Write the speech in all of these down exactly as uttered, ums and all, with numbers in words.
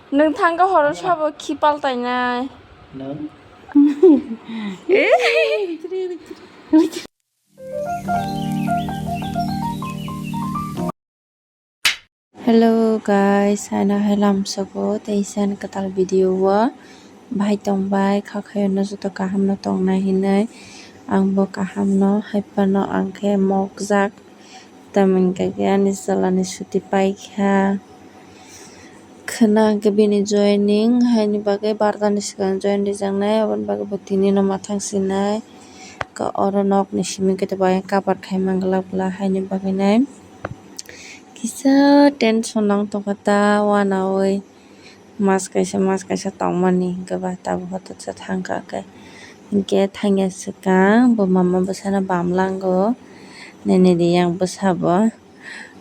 Nwng thangkha horo sabo khi paltainai. Nwng? Hello guys, ano hai lamsogo teisa ni kwtal video o bahai tongbai kha khayo no joto kaham no tongnai hinwi. Ang bo kaham no, hai phano ang khe mokjak. Tamoni khe ani chwla ni chuti paikha. Khwna hwnkhe bini joining haini bagwi barda ni swkang join rijaknai, aboni bagwi bo tini no ma thang sinai. Ka oro nok ni simi khe bai cover khai man glak bla haini bagwi nai. Kisa tension nang tongkha ta uanaui. Mas kaisa, mas kaisa tongmani hwnkhe ba tabuk hotok se thangkha khe. Hinkhe thangya swkang bo mama bwsano bam lango. Nini riyang bwsa bo.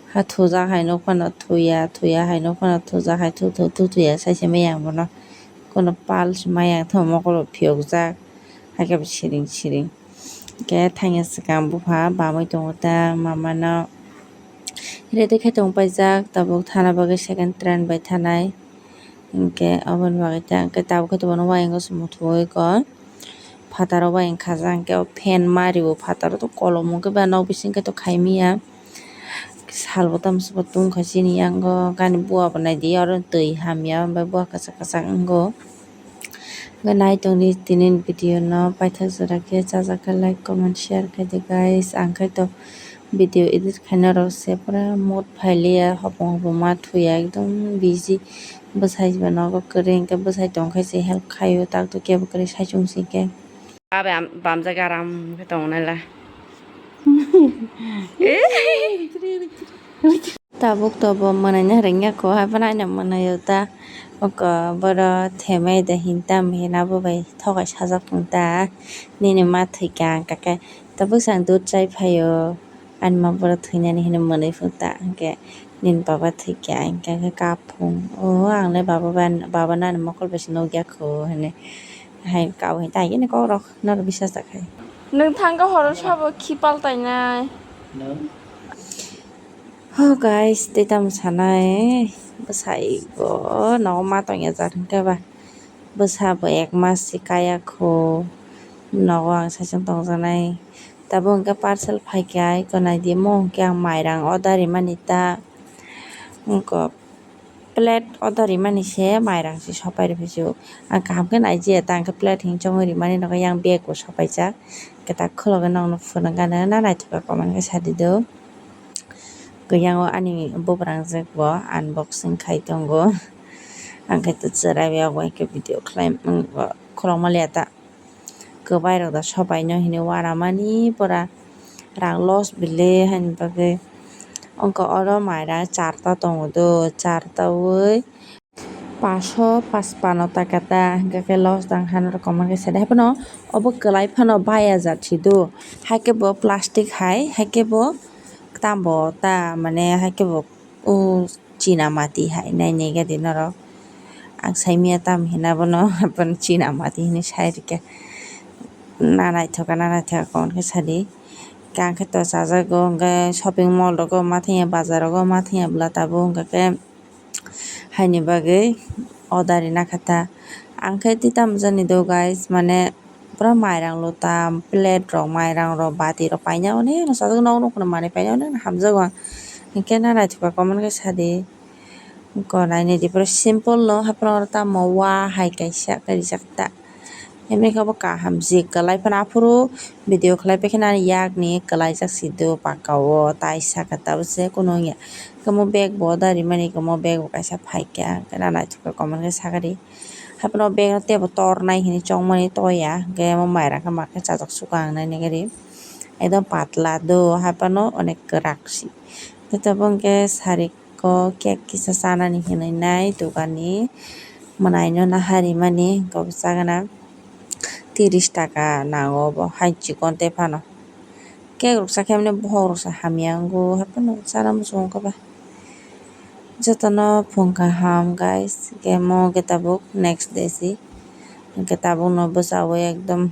Ha thujak hai nokphano thuya, thuya hai nokphano thujak hai thu thu thu thuya sai se maya bono. Kono pal se maya thangma mokolo phiyokjak. Haikhe bo siring siring. Hinkhe thangya swkang bupha bamwi tongo ta mamano. Ready khe tong paijak tabuk thana bagwi second train bai thanai. Hinkhe aboni bagwi ta hinkhe tabuk khe bono uayango se muthungwi ko. Phataro bai wngkha jang khe o fan mario phataro to kolom wngkhe ba nok bising khe to khaimya. Sal bo tamsok bo tungkha chini yango gani bua bo naidi oro twi hamya bai bua kwchak kwchak wngo. Hwnkhe nai tongdi tini video no paithak jora khe chajak khe like comment share khaidi guys. Ang khe to video edit khaina rok se pura mood phailiya hopong hopong ma thuya ekdom busy. Bwsai ba nogo kwrwi hinkhe bwsai tongkhe se help khaio tak to kebo kwrwi saichung singkhe. Abe bamjak aram khe tongo naila. Tabuk to bo mwnwi na rwngya kho hai phano aina mwnwi o ta. Oko boro themai da hinta mihina bo bai thokai sajak phung ta. Nini ma thwikha ang kake tabuk sang dud chai phaio. Ani ma boro thwinani hinwi mwnwi phung ta hinkhe nini baba thwikha hinkhe kap phung o ang le baba nani mokol bai se nukya kho hinwi. Hai kabo hai tai gini kok rok norok bisas da khai. Nwng thangkha horo sabo khi paltainai. Nwng? Oh guys, tei tamo sanai bwsai bo nogo ma tongya jar hinkhe ba bwsa bo ek mas se kaya kho nogo ang saichung tongjaknai. Tabuk hinkhe parcel phaikha iko naidi mo hinkhe ang mairang order rimani ta wngkha. Plate order rimani se mairang se sopai rw phaisu. Ang kaham khe naijiya ta, ang khe plate hinwi chongwi rimani nogo yang bag bo sopaijak. Khe ta khulogwi nokno phunukgano na naithok kha comment khe sadi do. Khe yang o ani bubrang jwk bo unboxing khai tongo. Ang khe to chwrai bai abo hai khe video khlai khulokma liya ta. Kwbai rok da sopai no hinwi uanamani pura rang loss bile haini bagwi. Wngkha oro mairang charta tongo do, charta wi paso paspano taka ta, hwnkhe khe loss dang hano rok comment khe sadi. Haiphano obo kwlai phano baya jat si do, haikhe bo plastic hai, haikhe bo tambo ta mane haikhe bo. O china mati hai nai nai gadi norok. Ang saimanya tam hina bono, bono china mati hinwi sai rikha. Na naithok kha, na naithok kha, comment khe sadi. Khe ang khe to chajago, hwnkhe shopping mall rogo ma thangya, bazar rogo ma thangya bwla tabuk, hwnkhe khe haini bagwi order rina kha ta. Ang khe tei tamo jani do guys, mane pura mairang lutam, plate rok, mairang rok, bati rok paina onek no sajak, nok nukhuno manwi paina onek no hamjago ang. Hinkhe na naithok kha comment khe sadi. Gonai nidi pura simple no, haiphano oro tamo wa hai kaisa khe rijak ta. Himni khe bo kaham jik kwlai phano aphuru video khlai paikhe nani yakni kwlaijak si do paka o tai saka tabuk se kunu wngya. Khe omo bag bo order rimani, khe omo bag bo kaisa phaikha, hwnkhe na naithok kha comment khe sakha di. Haiphano bag no teibo tornai hinwi chongmani toya, hwnkhe omo mairang khe ma khe chajak suka ang nai nai gari. Ekdom patla do, haiphano onek kwrak si. Tei tabuk hwnkhe sari ko cake kisa chanani hinwi nai dogan ni mwnaino naha rimani, hwnkhe obo chagana tiris taka nango obo hai chikon tei phano. Cake rok chakhe mani bokhok rok se hamya wngo, haiphano chana muchungo khe ba. Jotono phung kaham guys, hwnkhe omo hwnkhe tabuk next day si, hwnkhe tabukno bwchaui ekdom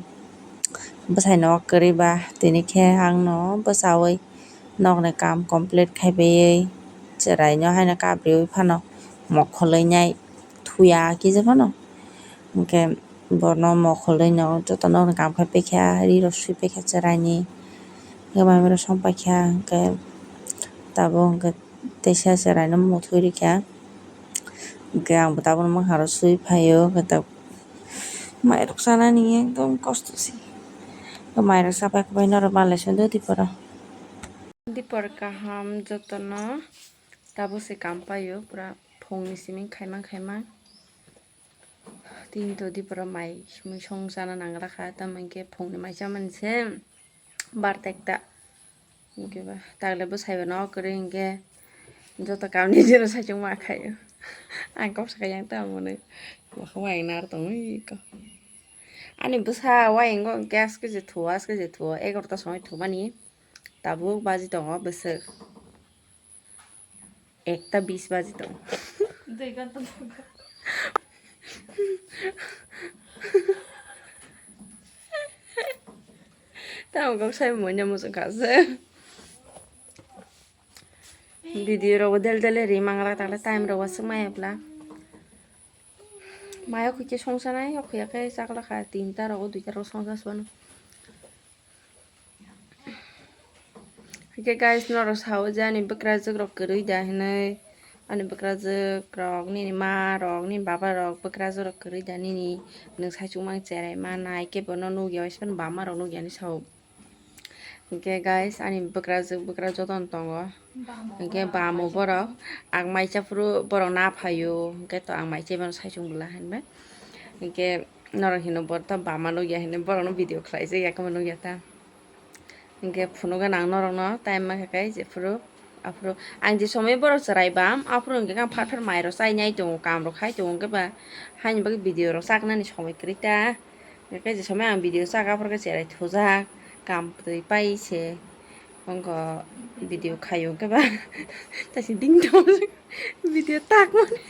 bwsaino kwrwi ba tini khe angno bwchaui nokni kam complete khai paiwi chwraino haino kapriwi phano mokholwi nai. puya kisa phano. Hwnkhe borokno mokholwi no jotono kam khai paikha, ri rok sui paikha chwraini, hwnkhe mai mui rok song paikha, hwnkhe tabuk hwnkhe teisa chwraino muthungwi rikha, hwnkhe ang bo tabukno mwkhang rok sui phaio, hwnkhe tabuk mai rok chanani ekdom kosto se, hwnkhe mai rok chapai kubai norok malai sundwi diporo. Dipor kaham jotono tabuk se kam paio pura phungni simi khaimang khaimang. Tini to diporo mai mui song chana nang lakha, tamo hinkhe phungni mai chamani se bar ta ekta. Hinkhe ba tagle bwsai bo no kwrwi hinkhe joto kamni jero saichung ma khaio. Ang kok sakai yang tamo hwnwi mokhang bai nar tongwi ko. Ani bwsa wayang o hinkhe aske je thuo, aske je thuo, egarota somoi thumani tabuk baji tongo bwswk. Ekta bis baji tongo. Dui ghonta tongo. Tamo kok sai moina muchung kha se. Video rogo del del ri mangla takle time rogo swk maya bla. Maya khukhe songsa nai, o khuya khe chakla kha tinta rogo duita rogo songsa swbano. Hwnkhe guys, norok sao je ani bwkrajwk rok kwrwi da hinwi, ani bwkrajwk rok, nini ma rok, nini baba rok, bwkrajwk rok kwrwi da nini, nwng saichung mang cherai ma nai, kebo no nukya, waisa phano bama rok nukya hinwi sao. Hwnkhe guys, ani bwkrajwk, bwkrajwk jotono tongo, hwnkhe bamo borok, ang mai cha phuru borok na phaio, hwnkhe to ang mai cha mano saichung bwla hinwi, hwnkhe norok hino borok to bama nukya hinwi borokno video khlaijak ya, khe nukya ta. Hinkhe phunukgwi ang norokno time mankha khe jephuru aphuru ang je somoi borok chwrai bam aphuru hinkhe ang phar phar mairok chainai tongo, kamrok khai tongo, hinkhe ba haini bagwi video rok chaknani somoi kwrwi ta. Hinkhe je somoi ang video chakha aphuru khe cherai thujak, kam twi pai se wngkha video khaio hinkhe ba tasi ding dong video takmani.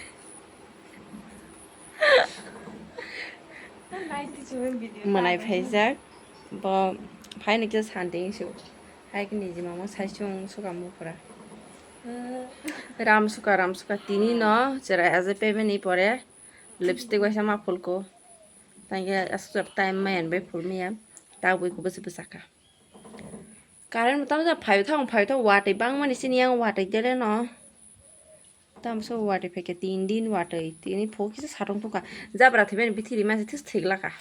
Mwnai phaijak bo phaini kisa santing su. Hai khe niji mama saichung suka mukra. Ram suka, ram suka tini no cherai aje pebeni pore lipstick waisa ma phulko. Tangke aswk time mayan bai phul maya. Tabui kubo se bwsaka. Current bo tamo phaio thang, phaio thang, watwi bangmani sini yang watwi dele no. Tamso watwi phaikhe tin din watwi, tini phuk kisa satung tungkha. Jabra thwimani bithi rima se thik laka.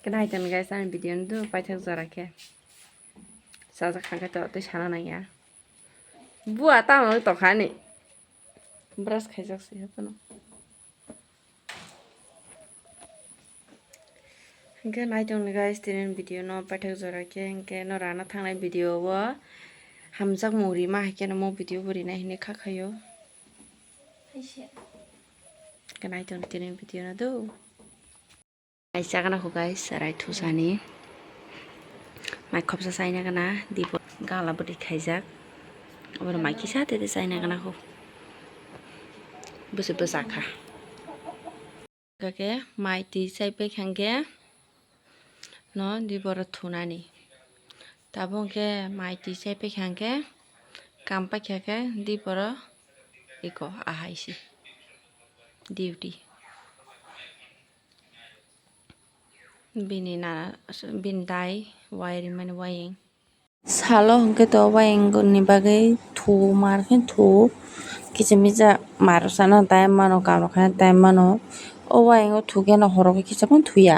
Kwnai tong guys, ani video no do paithak jora khe. Sajak khangkhe to tei sana nangya. Bua tamo tongkha ani. Brush khaijak se haphano. Hwnkhe naitok ni guys, tini video no paithak jora khe, hwnkhe no rana thangnai video o hamjakmung rima hai kheno mo video bo rinai hinwi kha khaio. Hwnkhe naitok ni tini video no do. Mai chagana kho guys, rai thusani. Mai khopsa chaina gana, dibo gala bwtwi khaijak. Obono mai kisa tete chaina gana kho. Bwswk bwsa kha. Kake mai twi chai paikha hwnkhe no diboro thunani. Tabuk hwnkhe mai twi chai paikha hwnkhe kam paikha khe diboro eko ahai se duty. Bini na, bini dai wai rimani wayeng. Salo hwnkhe to wayeng ni bagwi thu mar khe thu kicha micha mar sana time mano, kam rok khai time mano. O wayeng o thu khe no horo khe kicha phano thuya.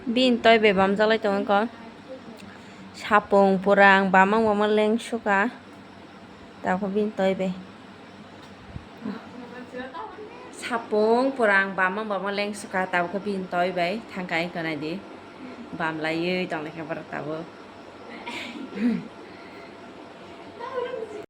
Bini toi bai bamjak lai tongo wngkha. Sapung pura ang bamang bamang leng suka. Tabuk bini toi bai. Sapung pura ang bamang bamang leng suka tabuk bini toi bai. Thangka wngkha nai di. Bam laiwi tong lai kha borok tabuk.